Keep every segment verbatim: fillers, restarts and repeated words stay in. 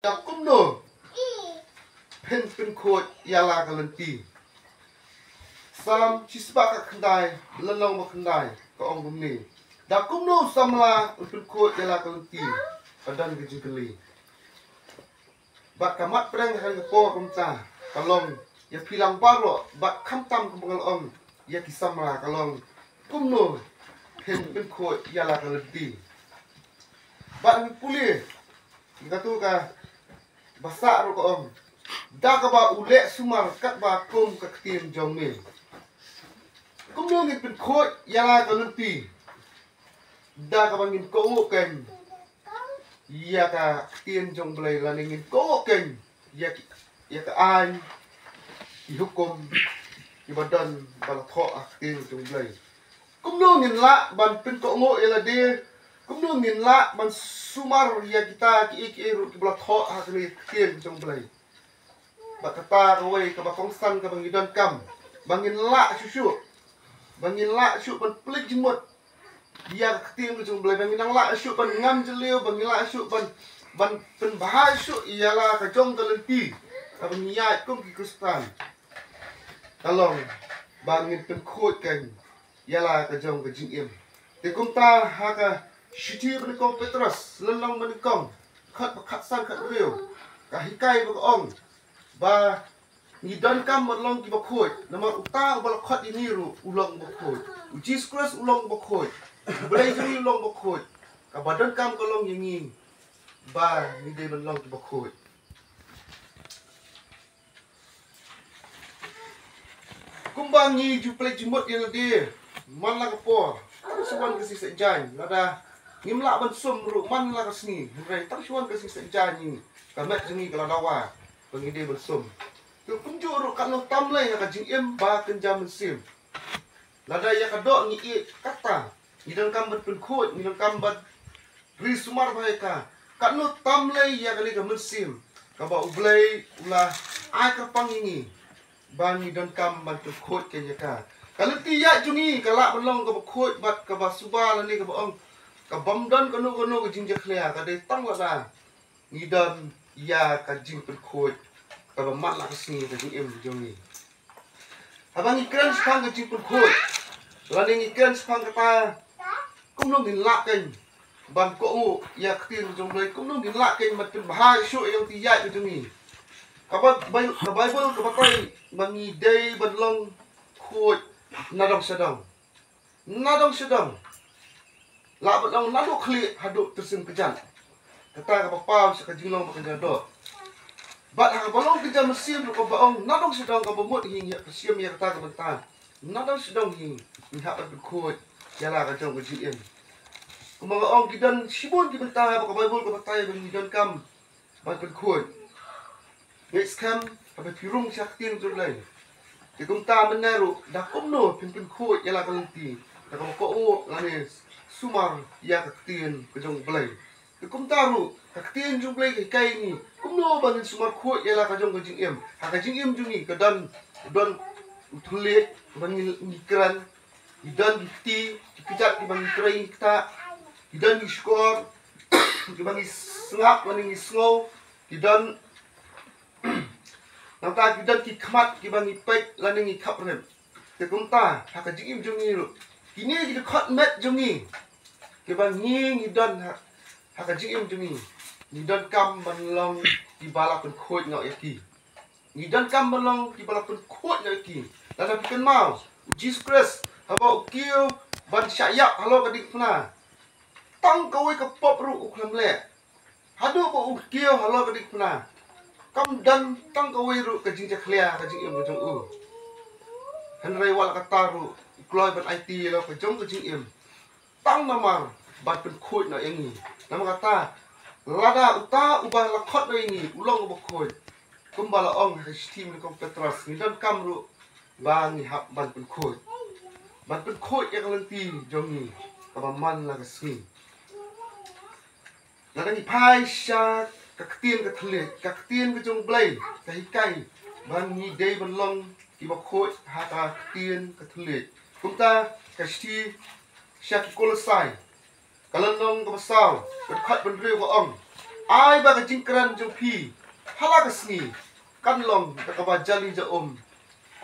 Da kumno phin pynkhuid ïa la ka lynti? Salm shispah khyndai, lynnong ba khyndai, ka ong kumne: Da kumno u samla un pynkhuid ïa la ka lynti? Ka don ka jingkylli. Bad ka mat pdeng ha kane ka por kumta ka long ïa phi lang baroh, bad khamtam kumba nga la ong ïa ki samla, ka long kumno phin pynkhuid ïa la ka lynti. Bad ngi pule ïa katu ka basa ruh, ka ong: Da kaba u leh sumar katba kum ka ktien jong me. Kumno ngin pynkhuid ïa la ka lynti? Da kaba ngin kohnguh kein ïa ka ktien jong U Blei, lane ngin kohnguh kein ïa ki, ïa ka aiñ, ki hukum kiba don ba la thoh ha ka ktien jong U Blei. Kumno ngin lah ban pynkohnguh ïa lade? Kumno ngin lah ban sumar ïa kita kiei kiei ruh kiba la thoh ha kane ka ktien jong U Blei? Bad kata kawei kaba kongsan kaba ngi donkam, ba ngin lah shuh shuh, ba ngin lah shuh ban pynleit jingmut ïa ka ktien ka jong U Blei, ba ngin nang lah shuh ban ngam jylliew, ba ngin lah shuh ban, ban pynbha shuh ïa la ka jong ka lynti kaba ngi ïaid kum ki Khristan, ka long ba ngin pynkhuid kein ïa la ka jong ka jingim. Te kumta ha ka shithi banyngkong Petros, lynnong banyngkong, khat ba khatsan khathynriew, ka hikai ba ka ong ba ngi donkam ban long kiba khuid, namar uta uba la khot ïa ngi ruh u long uba khuid. U Jisu Khrist u long uba khuid. U Blei jong ngi u long uba khuid. Kaba donkam ka long ïa ngi ba ngi dei ban long kiba khuid. Kumba ngi ju pynleit jingmut ïa lade man la ka por, tang shu wan ka sngi Saitjaiñ, lada ngim lah ban sum ruh man la ka sngi, hynrei tang shu wan ka sngi Saitjaiñ ngi, ka met jong ngi ka la dawa ba ngi dei ban sum. Te kumjuh ruh katno tam lei ha ka jingim ba kynja mynsiem. Lada ïa ka doh ngi ïeh kata, ngi donkam ban pynkhuid, ngi donkam ban ri sumar bha ïa ka. Katno tam lei ïa kane ka mynsiem kaba U Blei u la ai kyrpang ïa ngi ba ngi donkam ban pynkhuid kein ïa ka. Ka lynti ïaid jong ngi ka lah ban long kaba khuid bad kaba suba, lane kaba ong ka bym don kano kano ka jingjakhlia, ka dei tang lada ngi don ïa ka jingpynkhuid kaba man la ka sngi ha ka jingim jong ngi. Haba ngi kren shaphang ka jingpynkhuid, lane ngi kren shaphang kata kumno ngin lah kein ban kohnguh ïa ka ktien ka jong U Blei, kumno ngin lah kein ban pynbha shuh ïa ka lynti ïaid ka jong ngi, ka Bai-, Bai-, ka Baibl ka batai ba ngi dei ban long khuid nadong shadong. Nadong shadong. Lah ban ong naduh khlieh haduh tyrsim kjat. Kata kaba paw sha ka jinglong ba kynja doh. Bad ha kaba long kynja mynsiem ruh kaba ong nadong shadong, kaba mut hi ngi hap ban shim ïa kata ka bynta. Nadong shadong hi ngi hap ban pynkhuid ïa la ka jong ka jingim. Kumba nga ong, ki don shibun ki bynta ba ka Baibl ka batai ba ngi donkam ban pynkhuid. Ngeit skhem haba phi rung sha ka ktien jong U Blei. Te kumta mynne ruh, da kumno phin pynkhuid ïa la ka lynti? Da kaba kohnguh lane sumar ïa ka ktien ka jong U Blei. Te kumta ruh ka ktien jong U Blei ka hikai ngi kumno ba ngin sumar khuid ïa la ka jong ka jingim. Ha ka jingim jong ngi ka don, don u thylliej ba ngi, ngi kren, ki don ki kti, ki kjat kiba ngi trei ngi ktah, ki don ki shkor kiba ngi sngap lane ngi sngew, ki don, nangta ki don ki khmat kiba ngi peit lane ngi khap rep. Te kumta ha ka jingim jong ngi ruh, kine ki dkhot met jong ngi kiba ngi, ngi don ha, ha ka jingim jong ngi, ngi donkam ban long kiba la pynkhuid noh ïa ki. Ngi donkam ban long kiba la pynkhuid noh ïa ki. Lada phi kynmaw, U Jisu Khrist haba u kiew ban shah ïap halor ka diengphna, tang kawei ka pop ruh u khlem leh. Haduh ba u kiew halor ka diengphna, kam don tang kawei ruh ka jingjakhlia ha ka jingim ka jong u. Hynrei wat la katta ruh u kloi ban aiti halor ka jong ka jingim, tang namar ban pynkhuid noh ïa ngi. Namar kata, lada uta uba la khot noh ïa ngi u long uba khuid, kumba la ong ha ka shithi banyngkong Petros, ngi donkam ruh ba ngi hap ban pynkhuid, ban pynkhuid ïa ka lynti jong ngi kaba man la ka sngi. Lada ngi phai sha ka ktien ka thylliej, ka ktien ka jong U Blei ka hikai ba ngi dei ban long kiba khuid ha ka ktien ka thylliej. Kumta ka shithi sha ki Kolosai, ka lynnong kaba saw, ka dkhot ba hynriew ka ong: Ai ba ka jingkren jong phi ha la ka sngi kan long da kaba jali ja um,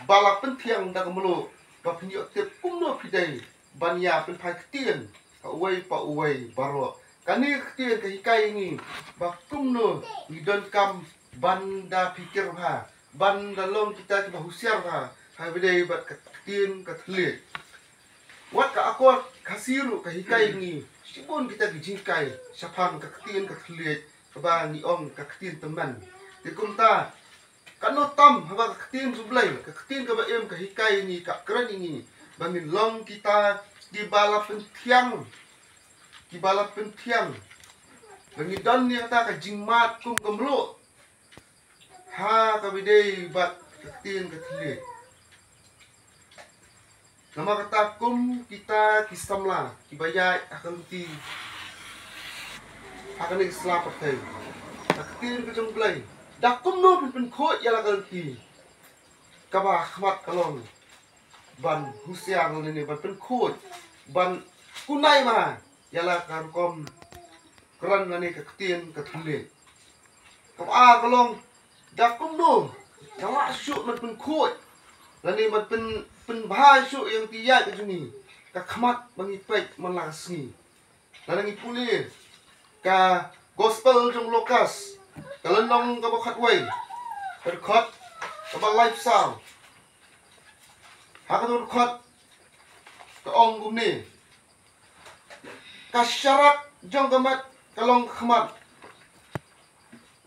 ba la pynthiang da ka mluh, ba phin ïoh tip kumno phi dei ban ïa pynphai ktien ha uwei pa uwei baroh. Kane ka ktien ka hikai ïa ngi ba kumno ngi donkam ban da phikir bha, ban da long kita kiba husiar bha ha ba dei bad ka ktien ka thylliej. Wat ka akor Khasi ruh ka hikai ïa ngi shibun kita ki jinghikai shaphang ka ktien ka thylliej, kaba ngi ong ka ktien tymmen. Te kumta, katno tam haba ka ktien jong U Blei, ka ktien kaba im ka hikai ïa ngi, ka kren ïa ngi ba ngin long kita kiba la pynthiang, kiba la pynthiang, ba ngi don ïa kata ka jingmad kum ka mluh ha kaba dei bad ka ktien ka thylliej. Namar kata kum kita ki samla kiba ïaid ha ka lynti ha kane ka sla pyrthei, ka ktien ka jong U Blei, da kumno phin pynkhuid ïa la ka lynti? Kaba khmat ka long ban husiar lane ban pynkhuid, ban kunai ma ïa la ka rukom kren lane ka ktien ka thylliej. Kaba ar ka long, da kumno ka lah shuh ban pynkhuid lane ban pyn, pynbha shuh ïa ka lynti ïaid ka jong ngi, ka khmat ba ngi peit man la ka sngi. Lada ngi pule ka Gospel jong Lukas, ka lynnong kaba khatwei, ka dkhot kaba laiphew saw. Ha ka dkhot ka ong kumne: Ka sharak jong ka met ka long ka khmat.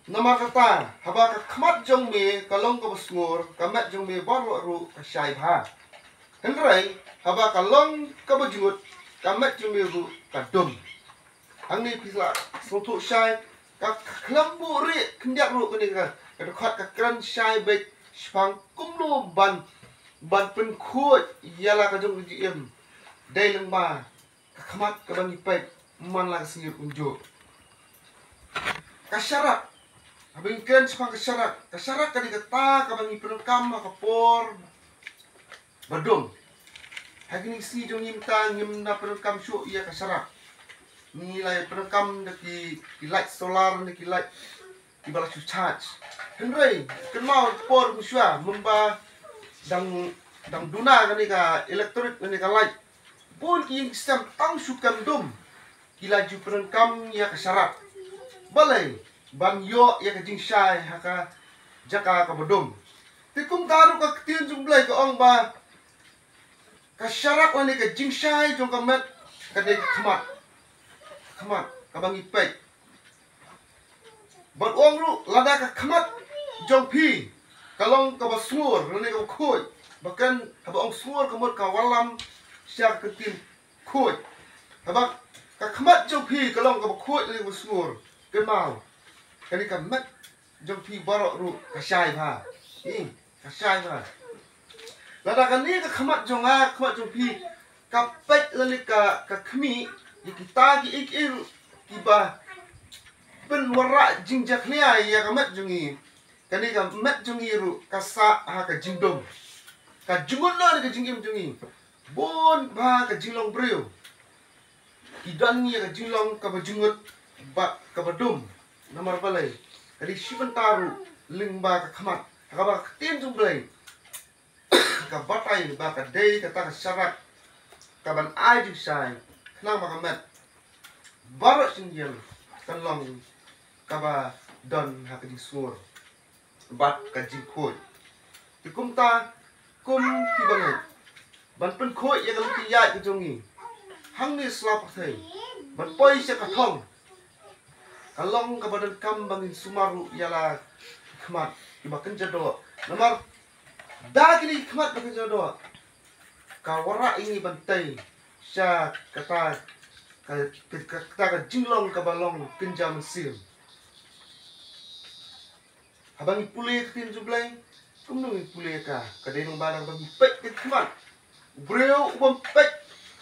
Namar kata, haba ka khmat jong me ka long kaba sngur, ka met jong me baroh ruh ka shai bha. Hynrei haba ka long kaba jngut, ka met jong me ruh ka dum. Hangne phi lah sngewthuh shai, ka khlem buhrieh khyndiat ruh kane ka, ka dkhot ka kren shai beit shaphang kumno ban, ban pynkhuid ïa la ka jong ka jingim. Dei lyngba ka khmat kaba ngi peit man la ka sngi kumjuh. Ka sharak, haba ngi kren shaphang ka sharak, ka sharak ka dei kata kaba ngi pyndonkam ha ka por ba dum. Ha kine ki sngi jong ngi mynta ngim da pyndonkam shuh ïa ka sharak. Ngi la pyndonkam da ki, ki light solar ne ki light kiba la shu charge. Hynrei kynmaw por mynshuwa, mynba dang, dang duna kane ka electric, kane ka light, bun ki ïing ki sem tang shu kem dum ki la ju pyndonkam ïa ka sharak. Balei? Ban ïoh ïa ka jingshai ha ka jaka kaba dum. Te kumta ruh ka ktien jong U Blei ka ong ba ka sharak lane ka jingshai jong ka met ka dei ka khmat. Ka khmat kaba ngi peit. Bad u ong ruh, lada ka khmat jong phi ka long kaba sngur lane kaba khuid, ba kren haba ong sngur ka mut ka wallam sha ka ktien khuid. Haba ka khmat jong phi ka long kaba khuid lane kaba sngur, kynmaw, kane ka met jong phi baroh ruh ka shai bha. Hi, ka shai bha. Lada kane ka khmat jong nga, ka khmat jong phi ka peit lane ka, ka khmih ïa kita kiei kiei ruh kiba pynwanrah jingjakhlia ïa ka met jong ngi, kane ka met jong ngi ruh ka sah ha ka jingdum. Ka jingmut lane ka jingim jong ngi, bun bha ka jinglong briew ki don ïa ka jinglong kaba jngut bad kaba dum. Namar balei? Ka dei shi bynta ruh lyngba ka khmat. Ha kaba ka ktien jong U Blei ka batai ba ka dei kata ka sharak kaban ai jingshai, khnang ba ka met baroh shyngiar kan long kaba don ha ka jingsngur bad ka jingkhuid. Te kumta, kum ki bangeit, ban pynkhuid ïa ka lynti ïaid ka jong ngi hangne sla pyrthei, ban poi sha ka thong, ka long kaba donkam ba ngin sumar ruh ïa la ki khmat kiba kynja doh. Namar da kine ki khmat ba kynja doh, ka wanrah ïa ngi ban tei sha kata ka, ka, ka, kata ka jinglong kaba long kynja mynsiem. Haba ngi pule ka ktien jong U Blei, kumno ngi pule ka, ka dei nang ba nang ba ngi peit ka khmat. U briew u bym peit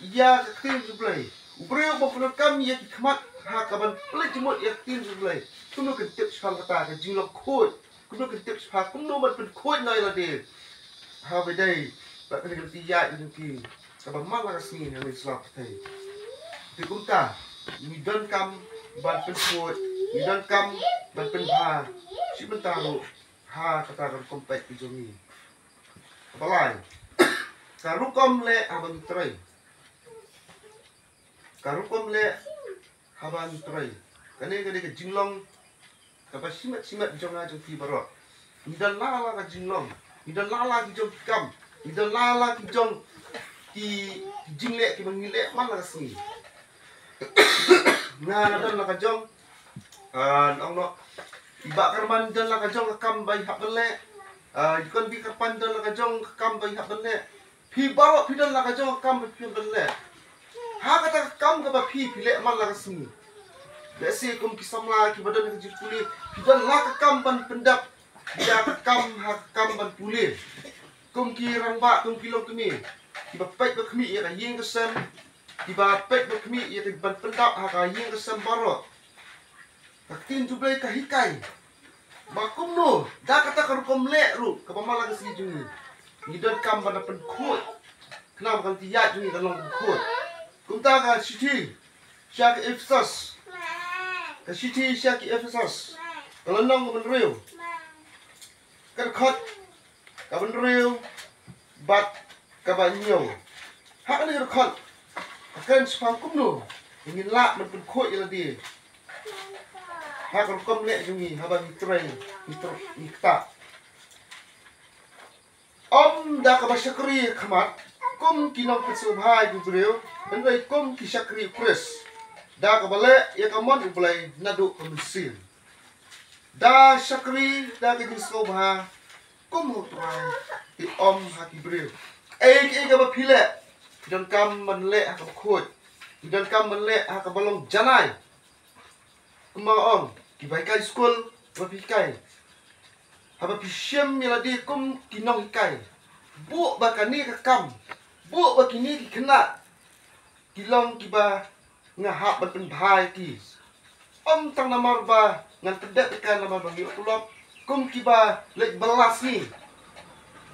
ïa ka ktien jong U Blei, u briew u bym pyndonkam ïa ki khmat ha kaban plie jingmut ïa ka ktien jong U Blei, kumno kan tip shaphang kata ka jinglong khuid? Kumno kan tip shaphang kumno ban pynkhuid noh ïa lade? Ha ba dei bad kane ka lynti ïaid ka jong ki kaba man la ka sngi hangne sla pyrthei. Te kumta, ngi donkam ban pynkhuid ngi donkam ban pynbha shi bynta ruh ha kata ka rukom peit ka jong ngi. Kaba lai, ka rukom leh haba ngi trei. Ka rukom leh haba ngi trei. Kane ka dei ka jinglong kaba shimet shimet jong nga jong phi baroh. Ngi don la la ka jinglong, ngi don la la ki jong ki kam, ngi don la la ki jong ki jingleh kiba ngi leh man la ka sngi. Nga don la ka jong, ah, ong noh, i Bah Kyrmen don la ka jong ka kam ba i hap ban leh. Ah, i Konbih Kyrpang don la ka jong ka kam ba i hap ban leh. Phi baroh phi don la ka jong ka kam ba phi hap ban leh. Ha kata ka kam kaba phi, phi leh man la ka sngi. Lehse kum ki samla kiba don ha ka jingpule, phi don la ka kam ban pyndap ïa ka kam ha ka kam ban pule. Kum ki rangbah, kum ki longkmie, kiba peit ba khmih ïa ka ïing ka sem, kiba peit ba khmih ïa ka ban pyndap ha ka ïing ka sem baroh. Ka ktien jong U Blei ka hikai ba kumno da kata ka rukom leh ruh kaba man la ka sngi jong ngi, ngi donkam ban da pynkhuid. Khnang ba ka lynti ïaid jong ngi kan long kaba khuid. Kumta ka shithi sha ki Ephesos, ka shithi sha ki Ephesos, ka lynnong kaba hynriew, ka dkhot kaba hynriew bad kaba hynñiew. Ha kane ka dkhot ka kren shaphang kumno ngin lah ban pynkhuid ïa lade ha ka rukom leh jong ngi haba ngi trei, ngi trei, ngi ktah. Ym da kaba shakri khmat kum ki nongpynsngewbha ïa ki briew, hynrei kum ki shakri u Khrist, da kaba leh ïa ka mon U Blei naduh ka mynsiem. Da shakri da ka jingsngewbha kum ha U Trai, te ym ha ki briew. Ei, ei kaba phi leh, phi donkam ban leh ha kaba khuid, phi donkam ban leh ha kaba long janai. Kumba ong kiba hikai skul, ba phi hikai, haba phi shim ïa lade kum ki nonghikai, buh ba kane ka kam, buh ba kine ki khynnah ki long kiba nga hap ban pynbha ïa ki. Ym tang namar ba ngan pyndep ïa ka namar ba ngi la tulop kum kiba leit bylla sngi.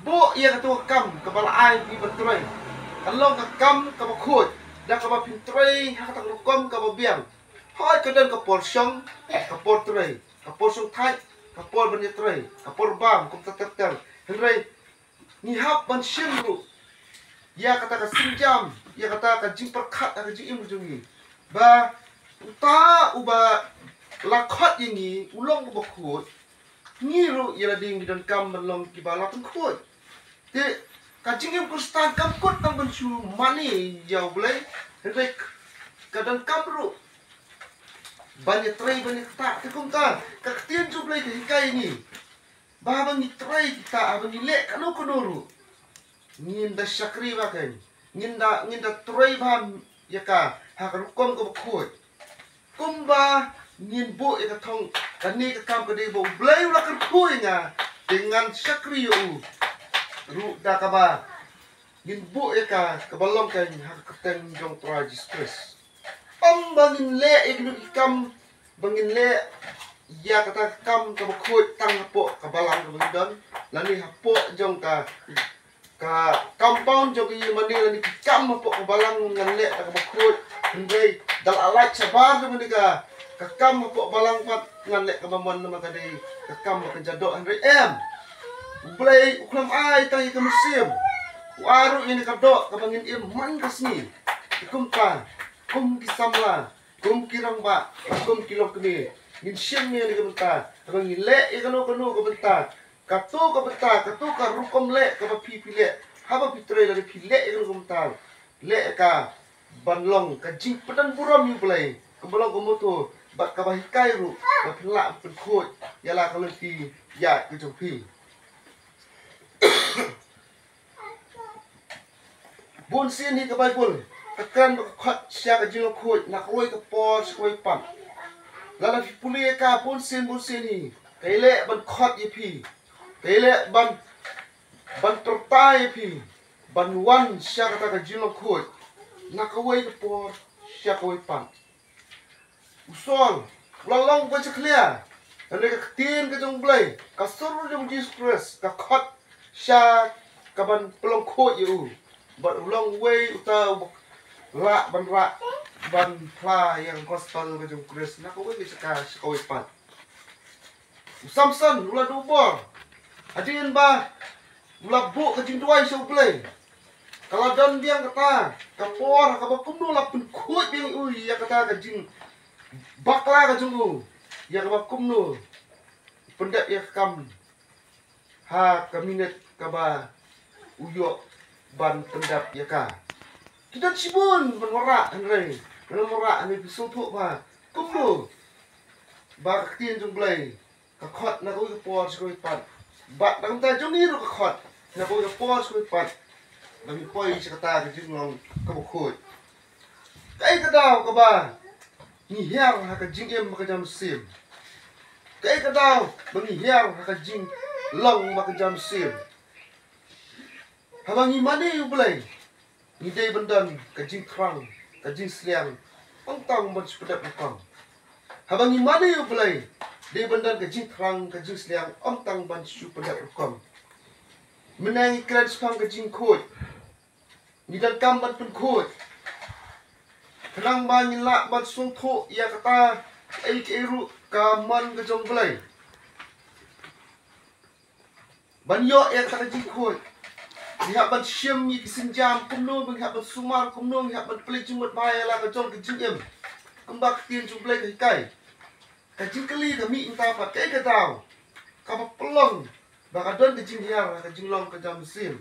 Buh ïa kato ka kam kaba la ai phi ban trei, kan long ka kam kaba khuid da kaba phin trei ha kata ka rukom kaba biang. Hooid, ka don ka por shong, ka por trei, ka por shongthait, ka por ban ïatrei, ka por bam, kumta ter ter. Hynrei ngi hap ban shim ruh ïa kata ka sienjam, ïa kata ka jingpyrkhat ha ka jingim jong ngi, ba uta uba la khot ïa ngi u long uba khuid. Ngi ruh ïa lade ngi donkam ban long kiba la pynkhuid. Te ka jingim Khristan kam kut tang ban shu mane ïa U Blei, hynrei ka donkam ruh ban ïatrei, ban ïaktah. Te kumta ka ktien jong U Blei ka hikai ïa ngi ba haba ngi trei kita, haba ngi leh kano kano ruh, ngin da shakri bha kein, ngin da, ngin da trei bha ïa ka ha ka rukom kaba khuid. Kumba ngin buh ïa ka thong, kane ka kam ka dei ba U Blei u la kyrkhu ïa nga, te ngan shakri ïa u ruh da kaba ngin buh ïa ka kaba long kein ha ka kyrteng jong U Trai Jisu Khrist. Ym ba ngin leh ïa kino ki kam, ba ngin leh ïa kata ka kam kaba khuid tang hapoh ka balang kaba ngi don, lane hapoh jong ka, ka compound jong ka ïing mane, lane ki kam hapoh ka balang ngan leh da kaba khuid. Hynrei da la lait shabar jong kane ka, ka kam hapoh balang pat ngan leh kaba mon namar ka dei ka kam ba kynja doh, hynrei em. U Blei u khlem ai tang ïa ka mynsiem, u ai ruh ïa kane ka doh kaba ngin im man ka sngi. Kumta kum ki samla, kum ki rangbah, kum ki longkmie, ngin shim ïa kane ka bynta, haba ngi leh ïa kano kano ka bynta, kato ka bynta, kato ka rukom leh kaba phi, phi leh, haba phi trei lane phi leh ïa kano ka bynta, leh ka ban long ka jingpyndonkam burom ïa U Blei, kaba long ka motto bad kaba hikai ruh ba phin lah pynkhuid ïa la ka lynti ïaid ka jong phi. Bun sien hi ka Baibl ka kren bad ka khot sha ka jinglong khuid na kawei ka por sha kawei pat. Lada phi pule ïa ka bun sien, bun sien hi ka ïaleh ban khot ïa phi, ka ïaleh ban, ban pyrta ïa phi ban wan sha kata ka jinglong khuid na kawei ka por sha kawei pat. U Saul u la long uba jakhlia. Hynrei ka ktien ka jong U Blei, ka sur jong Jisu Khrist, ka khot sha ka ban pynlong khuid ïa u. Bad u long uwei uta uba lah ban rah ban phla ïa ka gospel ka jong u Khrist na kawei ka jaka sha kawei pat. U Samson u la duh bor hadien ba u la buh ka jingduwai sha U Blei. Ka la don biang kata ka por ha kaba kumno la pynkhuid biang ïa u ïa kata ka jingbakla ka jong u, ïa kaba kumno pyndep ïa ka kam ha ka minit kaba u ïoh ban pyndep ïa ka. Ki don shibun ban wanrah, hynrei ngan wanrah, hynrei phi sngewthuh ba kumno ba ka ktien jong U Blei ka khot na kawei ka por sha kawei pat. Bad na ka bynta jong ngi ruh ka khot na kawei ka por sha kawei pat. Ba ngi poi sha kata ka jinglong kaba khuid. Kaei ka daw kaba ngi hiar ha ka jingim ba ka jam mynsiem? Kaei ka daw ba ngi hiar ha ka jinglong ba ka jam mynsiem? Haba ngi mane ïa U Blei, ngi dei ban don ka jingthrang, ka jingsliang, ym tang ban shu pyndep rukom. Haba ngi mane ïa U Blei, dei ban don ka jingthrang, ka jingsliang, ym tang ban shu pyndep rukom. Mynne ngi kren shaphang ka jingkhuid, ngi donkam ban pynkhuid. Khnang ba ngin lah ban sngewthuh ïa kata kaei kaei ruh ka mon ka jong U Blei. Ban ïoh ïa kata ka jingkhuid, ngi hap ban shim ïa ki sienjam kumno, ngi hap ban sumar kumno, ngi hap ban plie jingmut bha ïa la ka jong ka jingim. Kumba ka ktien jong U Blei ka hikai. Ka jingkylli ka mih mynta pat, kaei ka daw kaba pynlong ba ka don ka jinghiar ha ka jinglong ka jam mynsiem?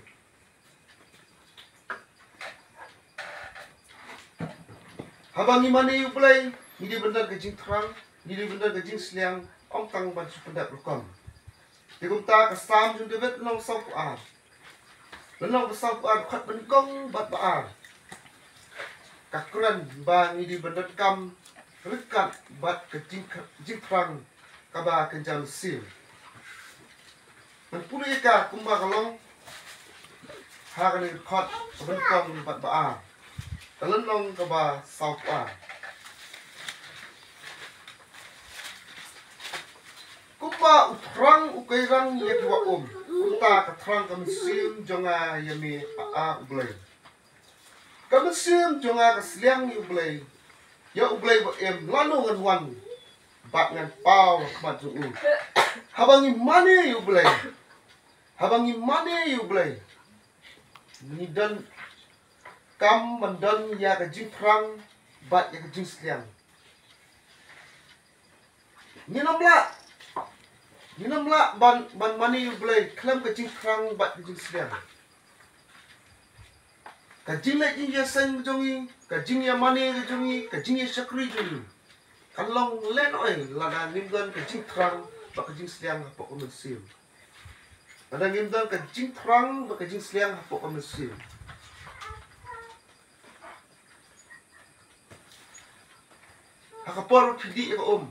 Haba ngi mane ïa U Blei, ngi dei ban don ka jingthrang, ngi dei ban don ka jingsliang, ym tang ban shu pyndep rukom. Te kumta ka Salm jong u David lynnong sawphew ar, lynnong ba sawphew ar, dkhot ba nyngkong bad ba ar, ka kren ba ngi dei ban donkam ryngkat bad ka jing, jingthrang kaba ka jam mynsiem. Ngan pule ïa ka kumba ka long ha kane ka dkhot kaba nyngkong bad ba ar, ka lynnong kaba sawphew ar. Kumba u thrang u keirang ïa ki wah um, kumta ka thrang ka mynsiem jong nga ïa me, A, A U Blei. Ka mynsiem jong nga ka sliang ïa U Blei, ïa U Blei ba im, lano ngan wan bad ngan paw ha khmat jong u? Haba ngi mane ïa U Blei, haba ngi mane ïa U Blei, ngi donkam ban don ïa ka jingthrang bad ïa ka jingsliang. Ngin ym lah, ngin ym lah ban, ban mane ïa U Blei khlem ka jingthrang bad ka jingsliang. Ka jingleit jingïaseng jong ngi, ka jingïamane ka jong ngi, ka jingïashakri jong ngi, kan long lehnohei lada ngim don ka jingthrang bad ka jingsliang hapoh ka mynsiem. Lada ngim don ka jingthrang bad ka jingsliang hapoh ka mynsiem. Ha ka por ba phi dih ïa ka um,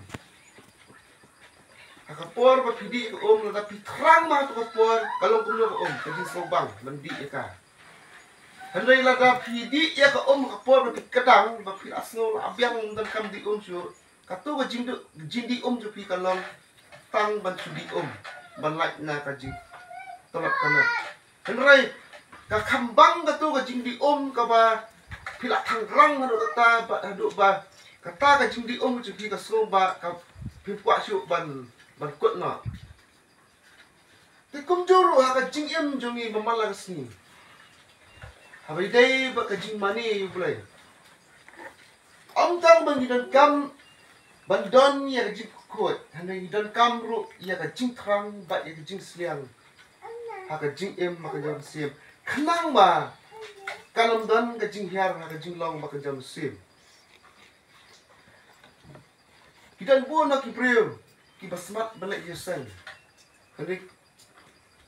ha ka por ba phi dih ïa ka um, lada phi thrang ma ha tu ka por, ka long kumno ka um? Ka jingsngewbang ban dih ïa ka. Hynrei lada phi dih ïa ka um ha ka por ba phi kdang, ba phi la sngew la biang, ym donkam dih um shuh, kato ka jingdih, jingdih um jong phi ka long tang ban shu dih um, ban lait na ka jingtlot ka met. Hynrei ka khambang kato ka jingdih um kaba phi la thangrang haduh kata ba, haduh ba kata ka jingdih um jong phi ka sngew ba ka phim kwah shuh ban, ban kut noh. Te kumjuh ruh ha ka jingim jong ngi ba man la ka sngi, haba ïadei bad ka jingmane ïa U Blei, ym tang ba ngi donkam ban don ïa ka jingkhuid, hynrei ngi donkam ruh ïa ka jingthrang bad ïa ka jingsliang ha ka jingim, ha ka jingim mynsiem, khnang ba kan ym don ka jinghiar ha ka jinglong bad ka jingim mynsiem. Ki don bun na ki briew kiba smat ban leit ïaseng, hynrei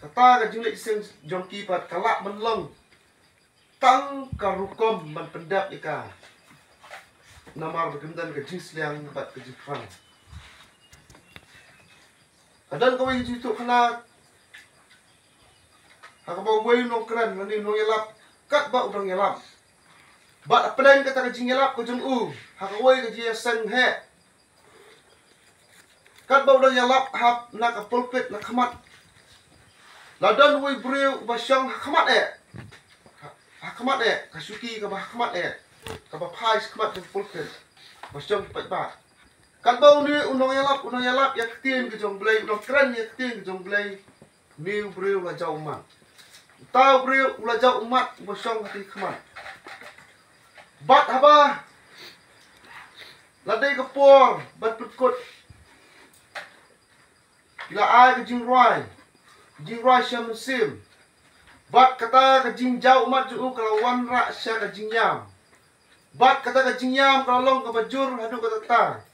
kata ka jingleit ïaseng jong ki pat ka lah ban long tang ka rukom ban pyndep ïa ka, namar ba kim don ka jingsliang bad ka jingthrang. Ka don kawei ka jingïathuhkhana ha kaba uwei u nongkren lane u nongïalap, katba u dang ïalap, bad hapdeng kata ka jingïalap ka jong u ha kawei ka jingïaseng heh, katba u dang ïalap hap na ka pulpit na khmat, la don uwei u briew uba shong ha khmat eh, ha khmat eh, ka shuki kaba ha khmat eh. kaba phai sha khmat jong pulpit ba shong pat ba. Katba une u nongïalap, u nongïalap ïa ka ktien ka jong Blei, u nongkren ïa ka ktien ka jong Blei, une u briew u la jaw ummat. Uta u briew u la jaw ummat uba shong ha ki khmat. Bad haba la dei ka por ban pynkut, ki la ai ka jingrwai, jingrwai sha mynsiem. Bad kata ka jingjaw ummat jong u ka la wanrah sha ka jingïam. Bad kata ka jingïam ka la long kaba jur haduh katta.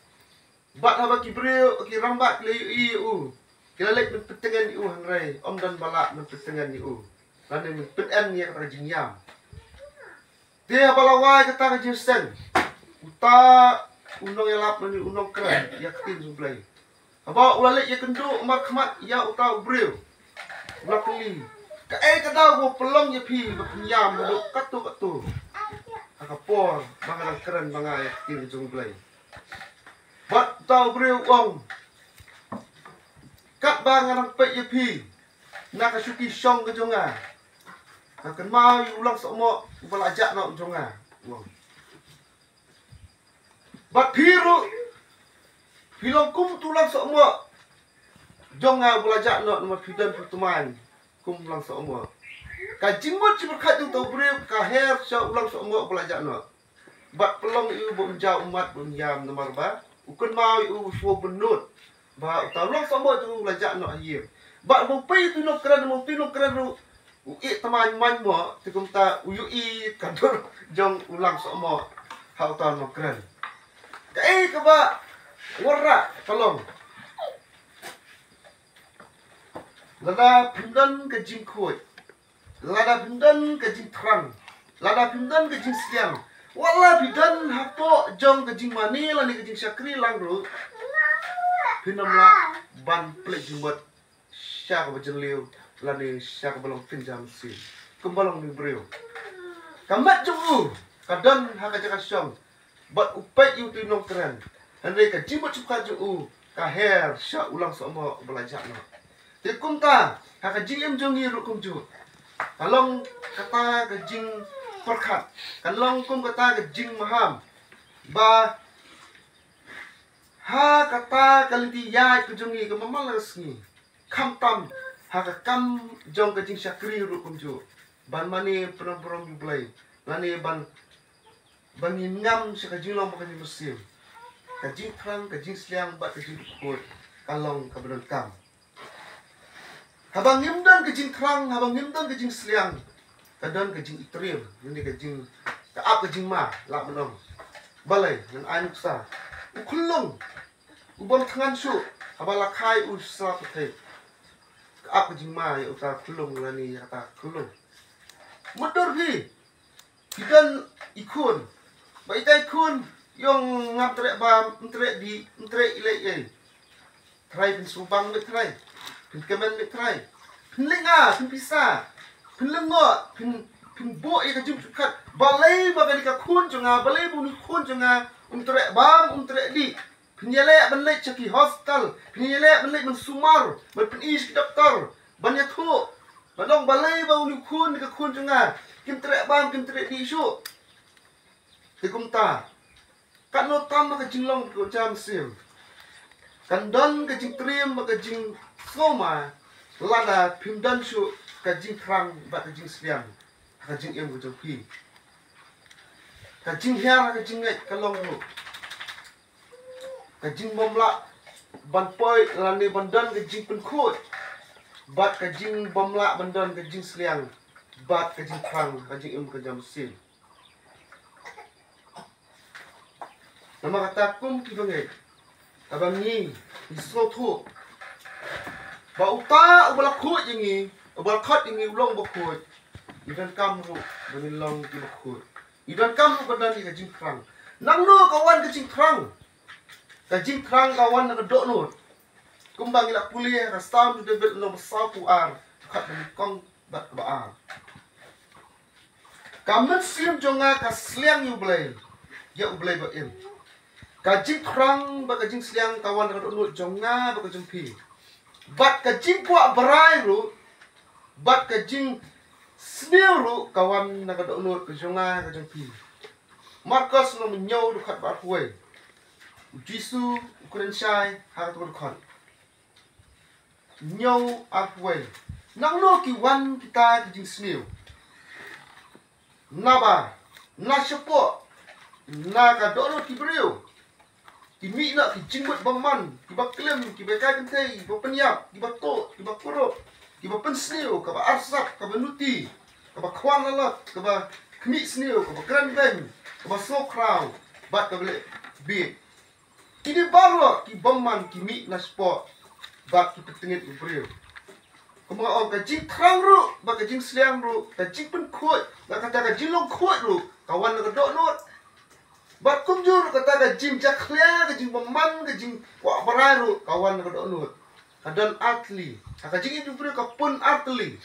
Bad haba ki briew, ki rangbah ki la ïohi ïa u, ki la leit ban pyntngen ïa u, hynrei ym don ba lah ban pyntngen ïa u, lane ban pyndem ïa kata ka jingïam. Te haba la wai kata ka jingseng, uta u nongïalap lane u nongkren ïa ka ktien jong U Blei, haba u la leit ïakynduh markhmat ïa uta u briew, u la kylli, kaei ka daw kaba pynlong ïa phi ba phin ïam haduh katto katto ha ka por ba nga dang kren ma nga ïa ka ktien jong U Blei? Bad uta u briew u ong, katba nga dang peit ïa phi na ka shuki shong ka jong nga, nga kynmaw ïa u Langsokmoh uba la jah noh jong nga, u ong. Bad phi ruh phi long kum utu u Langsokmoh jong nga uba la jah noh, namar phi don phi tymmen kum u Langsokmoh. Ka jingmut jingpyrkhat jong uta u briew ka her sha u Langsokmoh uba la jah noh. Bad pynlong ïa u ba un jaw ummat, ba un ïam, namar ba u kynmaw ïa u shuwa bynnud ba uta u Langsokmoh jong u la jah noh ha ïing. Bad ba u peit utu u nongkren, ba utu u nongkren ruh u ïeh tymmen man mo, te kumta u ïohi ka dur jong u Langsokmoh ha uta u nongkren. Kaei kaba wanrah ka long, lada phim don ka jingkhuid, lada phim don ka jingthrang, lada phim don ka jingsliang, wat la phi don hapoh jong ka jingmane lane ka jingshakri lang ruh, phin ym lah ban pynleit jingmut sha kaba jylliew lane sha kaba long kynja mynsiem. Kumba long une u briew, ka met jong u ka don ha ka jaka shong bad u peit ïa utu u nongkren, hynrei ka jingmut jingpyrkhat jong u ka her sha u Langsokmoh uba la jah noh. Te kumta ha ka jingim jong ngi ruh kumjuh, ka long kata ka jingpyrkhat, ka long kum kata ka jingmaham ba ha kata ka lynti ïaid ka jong ngi kaba man la ka sngi, khamtam ha ka kam jong ka jingshakri ruh kumjuh, ban mane pynburom ïa U Blei lane ban, ban ngin ngam sha ka jinglong bad ka jingmynsiem, ka jingthrang, ka jingsliang bad ka jingkhuid ka long kaba donkam. Haba ngim don ka jingthrang, haba ngim don ka jingsliang, ka don ka jingitriem, lane ka jing, ka ap ka jingma, lah ban ong. Balei? Ngan ai nuksa. U khyllung u bym thngan shuh, haba la khai u sla pyrthei, ka ap ka jingma ïa uta u khyllung lane ïa kata u khyllung. Mutdur phi, phi don i khun, ba ita i khun i ong, ngam treh bam, ym treh dih, ym treh leh ei. Trai phin sngewbang beit trai, phin kmen beit trai, phin lynga, phin pisa, phin lyngngoh, phin, phin buh ïa ka jingpynkhat. Balei ba kane ka khun jong nga, balei ba une u khun jong nga um treh bam, um treh dih? Phin ïaleh ban leit sha ki hospital, phin ïaleh ban leit ban sumar, ban pyni sha ki doktor, ban ïathuh, ban ong balei ba une u khun, ka khun jong nga kim treh bam, kim treh dih shuh. Te kumta, katno tam ha ka jinglong ka jam sim, kan don ka jingtriem bad ka jingsngewma lada phim don shuh ka jingthrang bad ka jingsliang ha ka jingim ka jong phi. Ka jinghiar ha ka jingngeit ka long ruh ka jingbymlah ban poi lane ban don ka jingpynkhuid, bad ka jingbymlah ban don ka jingsliang bad ka jingthrang ha ka jingim ka jam sim. Namar kata kum ki bangeit, haba ngi, ngi sngewthuh ba uta uba la khuid ïa ngi, uba la khot ïa ngi u long uba khuid, ngi donkam ruh ba ngin long kiba khuid. Ngi donkam ruh ba don ïa ka jingthrang. Nangno ka wan ka jingthrang? Ka jingthrang ka wan na ka dohnud. Kumba ngi la pule ha ka Salm u David lynnong ba sawphew ar, dkhot ba nyngkong bad kaba ar. Ka mynsiem jong nga ka sliang ïa U Blei, ïa U Blei ba im. Ka jingthrang bad ka jingsliang ka wan na ka dohnud jong nga bad ka jong phi. Bad ka jingkwah brai ruh bad ka jingsniew ruh ka wan na ka dohnud ka jong nga ka jong phi. Markos lynnong hynñiew dkhot ba arphew wei. U Jisu u kren shai ha kato ka dkhot. Hynñiew arphew wei. Nangno ki wan kita ki jingsniew? Naba na shapoh, na ka dohnud ki briew ki mih noh ki jingmut bymman, kiba klim, kiba kai kynthei, kiba pynïap, kiba tuh, kiba kurup, kiba pynsniew, kaba arsap, kaba nuti, kaba khwan lalot, kaba khmih sniew, kaba kren beiñ, kaba sngew khraw, bad kaba leh bieit. Kine baroh ki bymman ki mih na shapoh bad ki pyntngit u briew. Kumba nga ong, ka jingthrang ruh bad ka jingsliang ruh, ka jingpynkhuid bad kata ka jinglong khuid ruh ka wan na ka dohnud. Bad kumjuh ruh kata ka jingjakhlia, ka jingbymman, ka jingkwah brai ruh ka wan na ka dohnud. Ka don artylli. Ha ka jingim jong u briew ka pun artylli.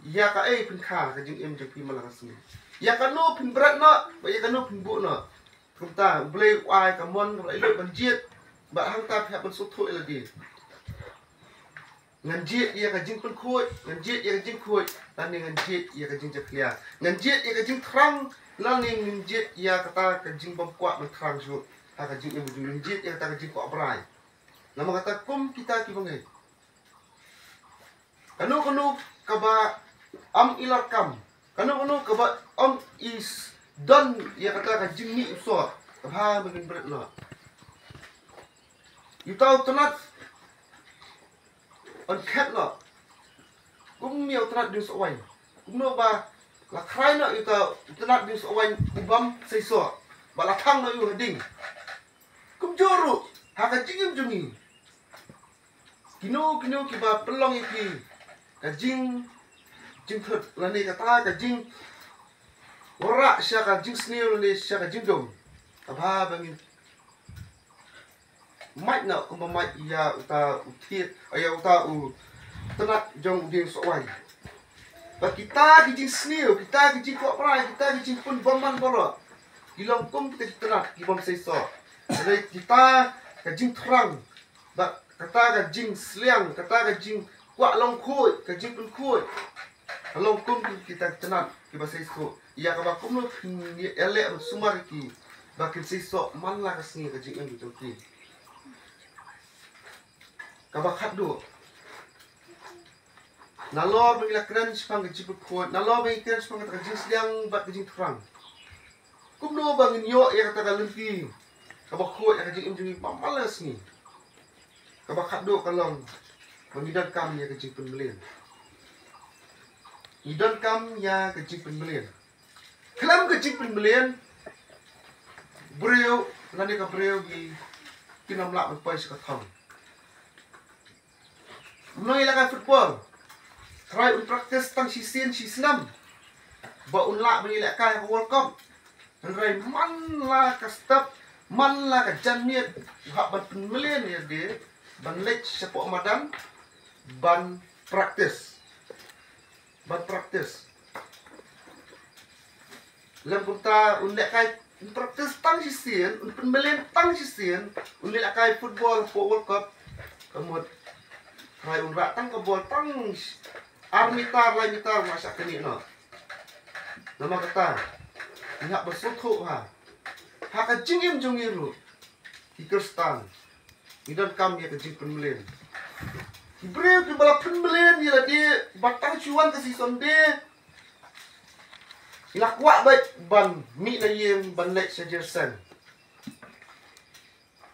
Ïa kaei phin kha ha ka jingim jong phi man la ka sngi? Ïa kano phin bret noh bad ïa kano phin buh noh? Kumta U Blei u ai ka mon kaba lut ban jied, bad hangta phi hap ban sngewthuh ïa lade. Ngan jied ïa ka jingpynkhuid, ngan jied ïa ka jingkhuid, lane ngan jied ïa ka jingjakhlia. Ngan jied ïa ka jingthrang, lane ngan jied ïa kata ka jingbymkwah ban thrang shuh. Ha ka jingim jong ngan jied ïa kata ka jingkwah brai. Namar kata kum kita kiba ngeit, kano kano kaba ym i lad kam, kano kano kaba ym i don ïa kata ka jingmih u soh, ka bha ba ngin bret noh. Ïa uta u tnat yn khet noh kum ïa u tnat dieng sohwaiñ. Kumno ba la khrai noh ïa uta u tnat dieng sohwaiñ u bym sei soh, ba la thang noh ïa u ha ding. Kumjuh ruh ha ka jingim jong ngi, kino kino kiba pynlong ïa phi ka jing, jingthut lane kata ka jingwanrah sha ka jingsniew lane sha ka jingdum, ka bha ba ngin mait noh kumba mait ïa uta u thied, ïa uta u tnat jong u dieng sohwaiñ. Bad kita ki jingsniew, kita ki jingkwah brai, kita ki jingpynbymman baroh ki long kum kita ki tnat ki bym sei soh. Hynrei kita ka jingthrang bad kata ka jingsliang, kata ka jingkwah long khuid, ka jingpynkhuid, ka long kum kita ki tnat kiba sei soh. Ïa kaba kumno phin ïaleh ban sumar ïa ki ba kin sei soh man la ka sngi ha ka jingim jong ki. Kaba khatduh, nalor ba ngi la kren shaphang ka jingpynkhuid, nalor ba ngi kren shaphang kata ka jingsliang bad ka jingthrang, kumno ba ngin ïoh ïa kata ka lynti kaba khuid ha ka jingim jong ngi man la ka sngi? Kaba khatduh ka long ba ngi donkam ïa ka jingpynmlien. Ngi donkam ïa ka jingpynmlien. Khlem ka jingpynmlien, briew lane ka briew ki, kin ym lah ban poi sha ka thong. U nongïalehkai football, trai un practice tang shisien shisnem ba un lah ban ïalehkai ha ka World Cup. Hynrei man la ka step, man la ka janmiet, u hap ban pynmlien ïa lade ban leit shapoh madan ban practice. Ban practice. Lem kumta un lehkai, un practice tang shisien, un pynmlien tang shisien, un lehkai football hapoh World Cup. Ka mut trai un rah tang ka bol tang sh-, ar mitar, lai mitar, un shah knieh noh. Namar kata, ngi hap ban sngewthuh ha, ha ka jingim jong ngi ruh ki Khristan, ngi donkam ïa ka jingpynmlien. Ki briew kiba la pynmlien ïa lade ba tang shu wan ka sngi Sunday, ngi la kwah beit ban mih na ïing ban leit sha jingïaseng.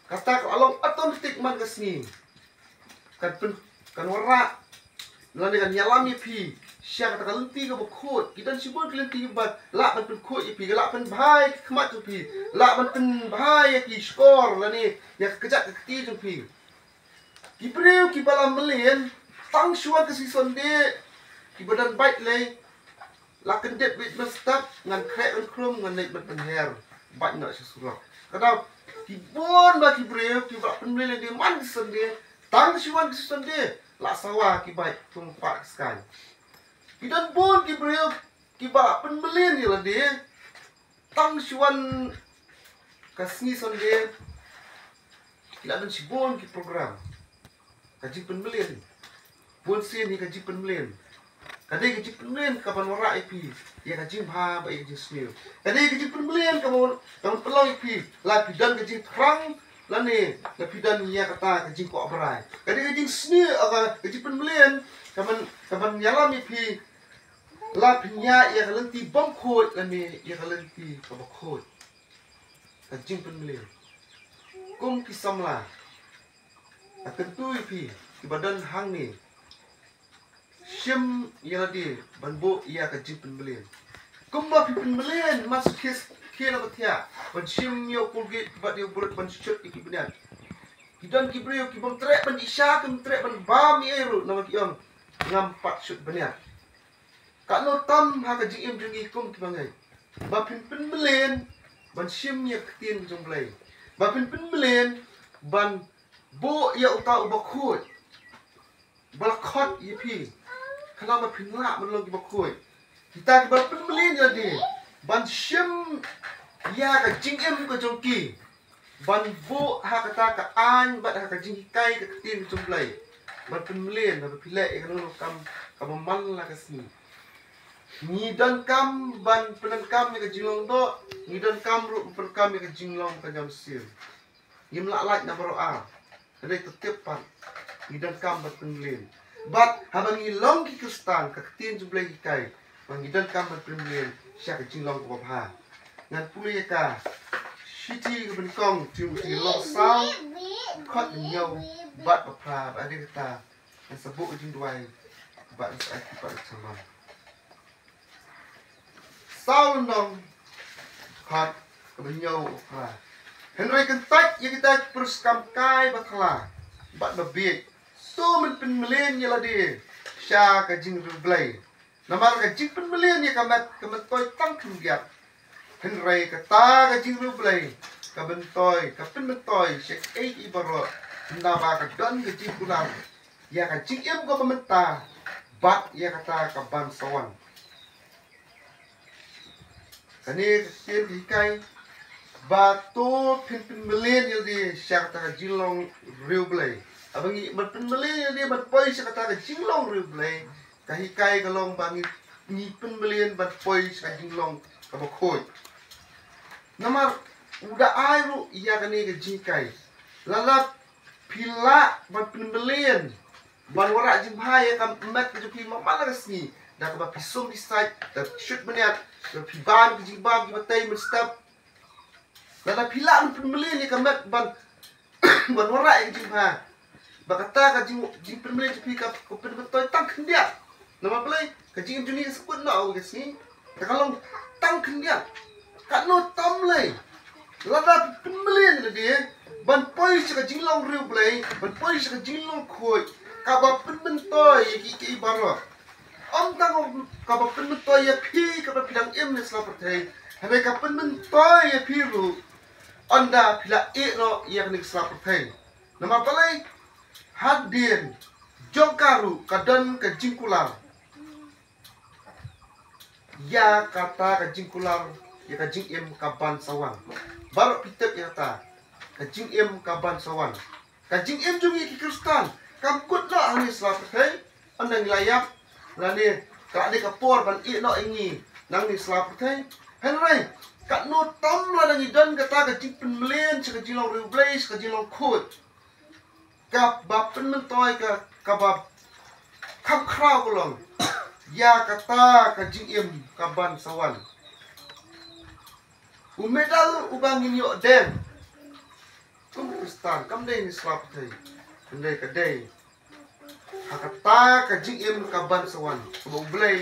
Kata ka la long automatic man ka sngi. Kan pyn, kan wanrah lane kan ïalam ïa phi sha kata ka lynti kaba khuid. Ki don shibun ki lynti ba lah ban pynkhuid ïa phi, ka lah pynbha ïa ki khmat jong phi, lah ban pynbha ïa ki shkor lane ïa ka kjat ka kti jong phi. Ki briew kiba la mlien tang shu wan ka sngi Sunday, kiba don beit lei, la kyndit beit ban stad, ngan khreh ngan khrum, ngan leit ban pynher beit noh sha surok. Ka dei ki bun ba ki briew kiba la pynmlien ïa lade man ka sngi Sunday, tang shu wan ka sngi Sunday la sawa ki beit kum pat ka skai. Ki don bun ki briew kiba la pynmlien ïa lade, tang shu wan ka sngi Sunday, ki la don shibun ki program. Ka jingpynmlien. Bun sien hi ka jingpynmlien. Ka dei ka jingpynmlien kaban wanrah ïa phi ïa ka jingbha bad ïa ka jingsniew. Ka dei ka jingpynmlien kaban, kaban pynlong ïa phi la phi don ka jingthrang lane la phi don ïa kata ka jingkwah brai. Ka dei ka jingsniew, ah, ka, ka jingpynmlien kaban, kaban ïalam ïa phi la phi ñiah ïa ka lynti bymkhuid lane ïa ka lynti kaba khuid. Ka jingpynmlien. Kum ki samla, nga kyntu ïa phi kiba don hangne, shim ïa lade ban buh ïa ka jingpynmlien. Kumba phi pynmlien, mas khie, khie na ba thiah ban shim ïa u Colgate bad ïa u brush ban shut ïa ki bniat. Ki don ki briew ki bym treh ban ïa sha, ki bym treh ban bam ei ei ruh namar ki ong, ngam pat shut bniat. Katno tam ha ka jingim jong ngi kum kiba ngeit ba phin pynmlien ban shim ïa ka ktien jong U Blei, ba phin pynmlien ban buh ïa uta uba khuid ba la khot ïa phi, khnang ba phin lah ban long kiba khuid. Kita kiba pynmlien ïa lade ban shim ïa ka jingim ka jong ki, ban buh ha kata ka aiñ bad ha ka jinghikai ka ktien ka jong U Blei, ban pynmlien haba phi leh ïa kano kano ka kam kaba man la ka sngi. Ngi donkam ban pyndonkam ïa ka jinglong doh, ngi donkam ruh ban pyndonkam ïa ka jinglong ka jam sien. Ngim lah lait na baroh ar. Ka dei ka tip pat, ngi donkam ban pynmlien. Bad haba ngi long ki Khristan, ka ktien jong U Blei ka hikai ba ngi donkam ban pynmlien sha ka jinglong kaba bha. Ngan pule ïa ka shithi kaba nyngkong Timothy lynnong saw, dkhot hynñiew bad ba phra, bad ha kata ngan sa buh ka jingduwai bad ngan sa ai ki para shamon. Saw lynnong, dkhot kaba hynñiew bad phra. Hynrei kyntait ïa kita ki pyrshah kam kai bathylla bad babieit, to men pynmlien ïa lade sha ka jingriewblei. Namar ka jingpynmlien ïa ka met ka myntoi tang khyndiat, hynrei kata ka jingriewblei ka myntoi, ka pynmyntoi sha kiei kiei baroh, naba ka don ka jingkular ïa ka jingim kaba mynta bad ïa kata kaban sa wan. Kane ka ktien ka hikai ba to phin pynmlien ïa lade sha kata ka jinglong riewblei. Haba ngi, ban pynmlien ïa lade ban poi sha kata ka jinglong riewblei, ka hikai ka long ba ngi, ngi pynmlien ban poi sha ka jinglong kaba khuid. Namar u da ai ruh ïa kane ka jinghikai, lada phi lah ban pynmlien ban wanrah jingbha ïa ka met ka jong phi man la ka sngi, da kaba phi sum phi sait, da phi shut bniat, da phi bam ki jingbam kiba tei mynstep. Lada phi lah ban pynmlien ïa ka met ban, ban wanrah ïa ka jingbha, ba kata ka jing, jingpynmlien jong phi ka, ka pynmyntoi tang khyndiat. Namar balei? Ka jingim jong ngi ka sngewbha na ka sngi, ka long tang khyndiat. Katno tam lei lada phi pynmlien ïa lade ban poi sha ka jinglong riewblei, ban poi sha ka jinglong khuid, kaba pynmyntoi ïa kiei kiei baroh. Ym tang kaba pynmyntoi ïa phi kaba phi dang im ha sla pyrthei, hynrei ka pynmyntoi ïa phi ruh ynda phi la ïeh noh ïa kane ka sla pyrthei. Namar balei? Hadien jong ka ruh ka don ka jingkular ïa kata ka jingkular ïa ka jingim kaban sa wan. Baroh phi tip ïa kata ka jingim kaban sa wan. Ka jingim jong ngi ki Khristan kam kut noh hangne sla pyrthei. Ynda ngi la ïap, lane ka dei ka por ban ïeh noh ïa ngi nangne sla pyrthei. Hynrei katno tam lada ngi don kata ka jingpynmlien sha ka jinglong riewblei, sha ka jinglong khuid, kaba pynmyntoi, ka, kaba kham khraw ka long ïa kata ka jingim kaban sa wan. U medal uba ngin ïoh dem kum Khristan kam dei hangne sla pyrthei, hynrei ka dei ha kata ka jingim kaban sa wan, kaba U Blei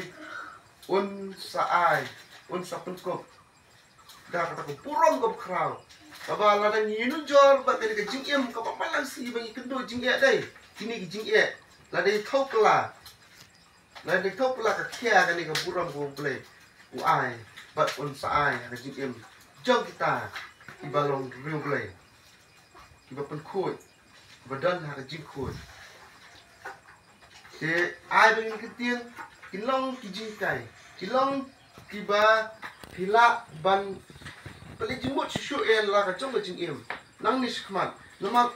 un sa ai, un sa pynkup da kata ka burom kaba khraw. Kaba lada ngi ïanujor bad kane ka jingim kaba man la ka sngi ba ngi kynduh jingeh dei, kine ki jingeh, lada ngi thew kylla, lada ngi thew kylla ka khia kane ka burom kaba U Blei u ai bad un sa ai ha ka jingim jong kita kiba long riewblei, kiba pynkhuid, kiba don ha ka jingkhuid. Te ai ba ngin kyntien, ki long ki jinghikai, ki long kiba phi lah ban pynleit jingmut shuh shuh ïa la ka jong ka jingim nangne shakhmat. Namar,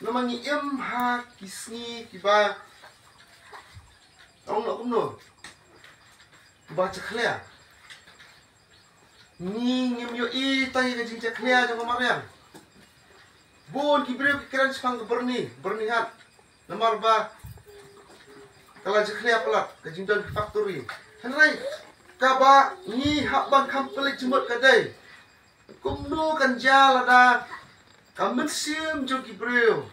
namar ngi im ha ki sngi kiba, ong noh kumno, ba jakhlia. Ngi ngim ïohi tang ïa ka jingjakhlia jong ka mariang. Bun ki briew ki kren shaphang ka byrni, byrni hat. Namar ba ka la jakhlia palat, ka jingdon ka factory. Hynrei kaba ngi hap ban kham pynleit jingmut ka dei, kumno kan jia lada ka mynsiem jong ki briew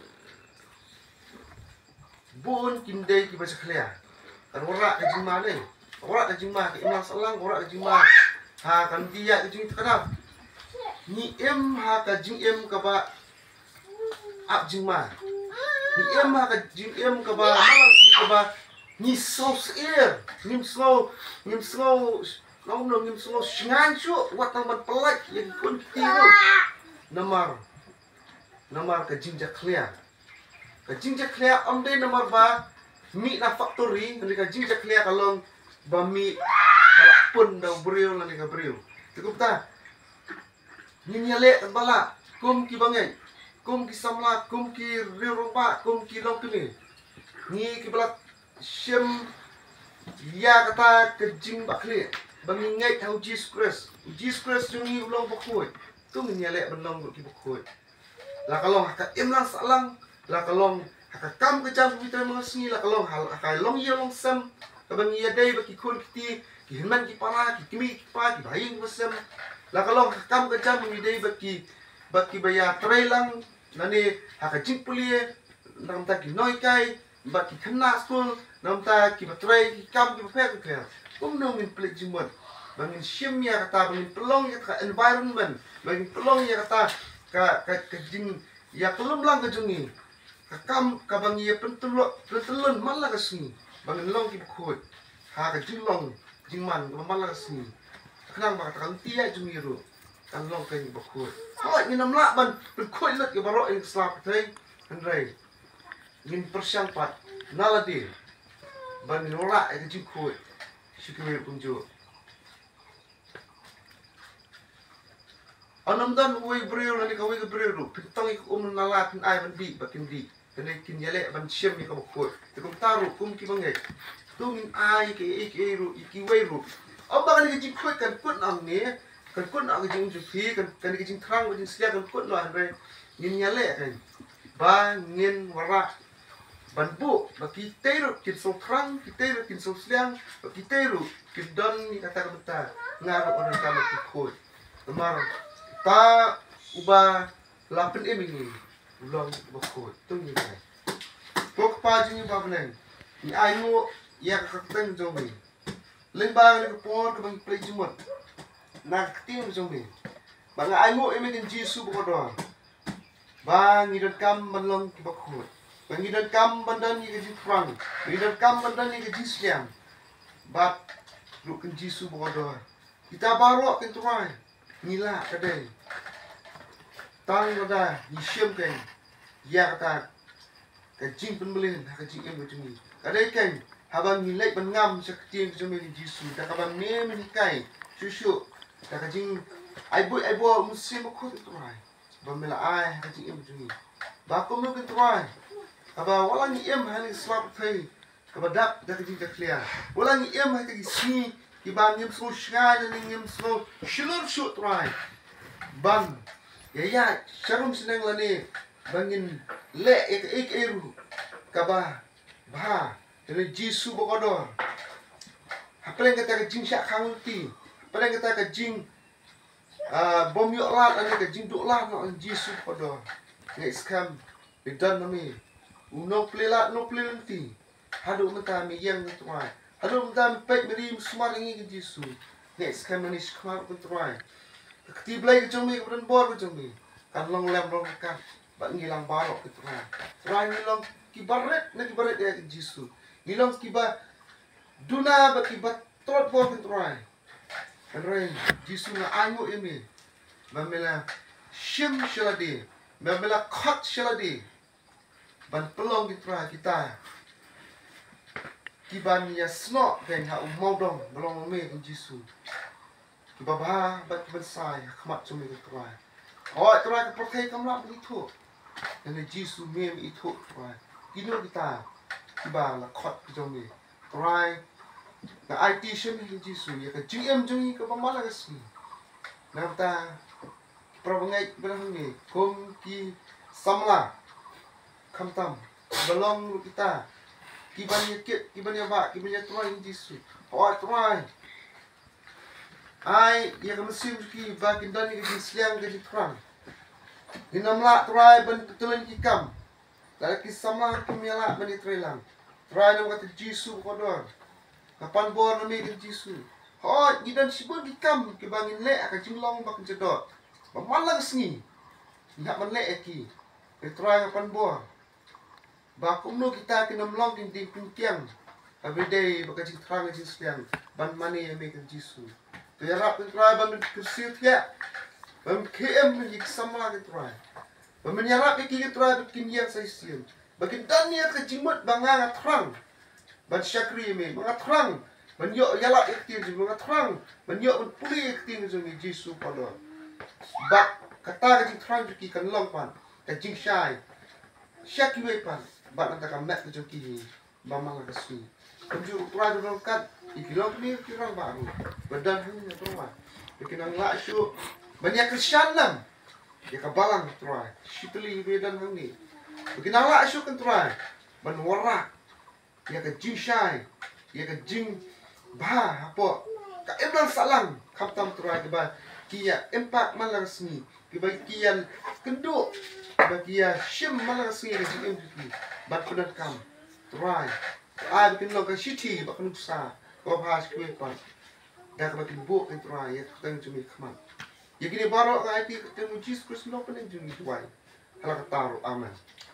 bun kim dei kiba jakhlia. Kan wanrah ka jingma ne, wanrah ka jingma ka imlang sahlang, wanrah ka jingma ha ka lynti ïaid ka jingim thikna. Ngi im ha ka jingim kaba ap jingma. Ngi im ha ka jingim kaba malang shi kaba ngi sngew syier, ngim sngew, ngim sngew, ngim sngew, ngim sngew shngaiñ shuh wat tang ban pynlait ïa ki khun ki kti ruh. Namar, namar ka jingjakhlia. Ka jingjakhlia ym dei namar ba mih na factory, hynrei ka jingjakhlia ka long ba mih ba la pun da u briew lane ka briew. Te kumta ngin ïaleh kaba lah kum ki bangeit, kum ki samla, kum ki riew rangbah, kum ki longkmie. Ngi kiba la shim ïa kata ka jingbakhlieh ba ngi ngeit ha u Jisu Khrist. U Jisu Khrist jong ngi u long bakhuid. To ngin ïaleh ban long ruh ki bakhuid. La ka long ha ka imlang sahlang, la ka long ha ka kam ka jam ka bynta ka sngi, la ka long ha, ha ka longïing longsem, kaba ngi ïadei bad ki khun ki kti, ki hynmen ki para, ki kmie ki kpa, ki bahaïing ki basem. La ka long ha ka kam ka jam ngi dei bad ki, bad kiba ïatrei lang, lane ha ka jingpule, na ka bynta ki nonghikai, bad ki khynnah skul, na ka bynta kiba trei ki kam kiba pher ki pher. Kumno ngin pynleit jingmut ba ngin shim ïa kata, ba ngin pynlong ïa kata ka environment, ba ngin pynlong ïa kata ka, ka, ka jingïakynlong lang ka jong ngi, ka kam kaba ngi ïa pyntyllun, pyntyllun man la ka sngi, ba ngin long ki bakhuid ha ka jinglong jingman kaba man la ka sngi. Khnang ba kata ka lynti ïaid jong ngi ruh kan long ka bakhuid. Hooid, ngin ym lah ban pynkhuid lut ïa baroh ïa ka sla pyrthei, hynrei ngin pyrshang pat na lade ban ngin wanrah ïa ka jingkhuid sha kiwei kumjuh. Ym don uwei u briew lane kawei ka briew ruh phin tong ïa ka um na la phin ai ban dih ba kin dih. Kane kin ïaleh ban shim ïa ka bakhuid. Te kumta ruh kum ki bangeit, to ngin ai ïa kiei kiei ruh ïa kiwei ruh. Ym ba kane ka jingkhuid kan kut noh hangne, kan kut noh ha ka jingim jong phi, kan, kane ka jingthrang bad jingsliang kan kut noh, hynrei ngin ïaleh kan ba ngin wanrah ban buh ba kitei ruh kin sngewthrang, kitei ruh kin sngewsliang, ba kitei ruh kin don ïa kata ka bynta. Nga ruh nga donkam ïa ki khuid. Namar kata uba la pynim ïa ngi u long bakhuid. To ngin ai. Ko Kpa jong ngi ba ha bneng, ngi ainguh ïa ka kyrteng jong me. Lyngba kane ka por kaba ngi pynleit jingmut na ka ktien jong me, ba nga ainguh ïa me Kynrad Jisu bakordor, ba ngi donkam ban long ki bakhuid, ba ngi donkam ban don ïa ka jingthrang, ba ngi donkam ban don ïa ka jingsliang. Bad ruh Kynrad Jisu bakordor, kita baroh Kynrad Trai, ngi lah ka dei tang lada ngi shim kein ïa kata ka jingpynbeit ha ka jingim ka jong ngi. Ka dei kein haba ngi leit ban ngam sha ka ktien ka jong me Kynrad Jisu, da kaba me men hikai shuh shuh da ka jingai buit ai bor u Mynsiem Bakhuid Kynrad Trai, ba me la ai ha ka jingim ka jong ngi. Ba kumno Kynrad Trai, haba wat la ngi im ha kane ka sla pyrthei kaba dap da ka jingjakhlia, wat la ngi im ha kita ki sngi kiba ngim sngew shngaiñ lane ngim sngew shlur shuh Trai ban ïaid sharum shnong lane ba ngin leh ïa kaei kaei ruh kaba bha. Kynrad Jisu bakordor, hapdeng kata ka jingshah khang lynti, hapdeng kata ka jing, ah, bym ïoh lad lane ka jingduh lad noh, Kynrad Jisu bakordor, nga ngeit skhem me don ma me u nongplie lad nongplie lynti. Haduh mynta me ïeng Kynrad Trai, haduh mynta me peit, me ri, me sumar ïa ngi Kynrad Jisu. Nga ngeit skhem nangne shakhmat Kynrad Trai, ka kti Blei ka jong me, ka ba don bor ka jong me kan long lem long ryngkat bad ngi lang baroh Kynrad Trai. Trai, ngi long kiba rit na kiba rit ïa Kynrad Jisu. Ngi long kiba duna bad kiba tlot bor Kynrad Trai. Hynrei Jisu nga ainguh ïa me ba me la shim sha lade, ba me la khot sha lade ban pynlong Kynrad Trai kita kiban ïasnoh kein ha u mawdong ba long ma me Kynrad Jisu, kiba bha bad kiban sai ha khmat jong me Kynrad Trai. Hooid Trai, ka pyrthei kam lah ban ithuh, hynrei Jisu me me ithuh Trai. Kino kita kiba la khot ka jong me Trai? Nga aiti sha me Jisu ïa ka jingim jong ngi kaba man la ka sngi. Namar kata ki para bangeit ba hangne kum ki samla, khamtam ba long ruh kita kiban ïa kit, kiban ïa bah, kiban ïa Trai Jisu. Hooid Trai, ai ïa ka mynsiem jong ki ba kin don ïa ka jingsliang ka jingthrang. Ngin ym lah Trai ban pyntyllun ki kam. Lada ki samla kim ïa lah ban ïatreilang, Trai, namar kata Jisu ba kordor, nga pan bor na me Jisu. Hooid ngi don shibun ki kam kiba ngin leh ha ka jinglong ba kynja dor ba man la ka sngi. Ngi hap ban leh ïa ki. Te Trai, nga pan bor ba kumno kita kin ym long ki dieng pynkiang, haba ïadei bad ka jingthrang ka jingsliang ban mane ïa me Jisu. To ïarap kin Trai ban kyrsiew thiah, ban khie im ïa ki samla kin Trai, ba men ïarap ïa ki kin Trai ba kin ïeng sa shisien, ba kin don ïa ka jingmut ba nga, nga thrang ban shakri ïa me, ba nga thrang ban ïoh ïalap ïa ka ktien jong me, ba nga thrang ban ïoh ban pule ïa ka ktien jong me Jisu ba kordor. Bad kata ka jingthrang jong ki kan long pat ka jingshai sha kiwei pat, bad nangta ka met ka jong ki hi ba man la ka sngi. Kumjuh ruh Trai, to ryngkat ïa ki longkmie ki rangbah ruh ba don hangne Trai, ba kin nang lah shuh ban ïa kyrshan lang ïa ka balang Trai, shi tylli ba don hangne, ba kin nang lah shuh kin Trai ban wanrah ïa ka jingshai, ïa ka jingbha hapoh ka imlang sahlang, khamtam Trai kiba ki ïa impact man la ka sngi, kiba ki ïa kynduh, kiba ki ïa shim man la ka sngi ïa ka jingim jong ki ban pyndonkam. Trai, ai ba kin long ka shithi bad ka nuksa kaba bha sha kiwei pat, da kaba kin buh kin Trai ïa ka kyrteng jong me ha khmat. Ïa kine baroh nga aiti ha ka kyrteng u Jisu Khrist u nongpynim jong ngi, duwai ha la katta ruh, amen.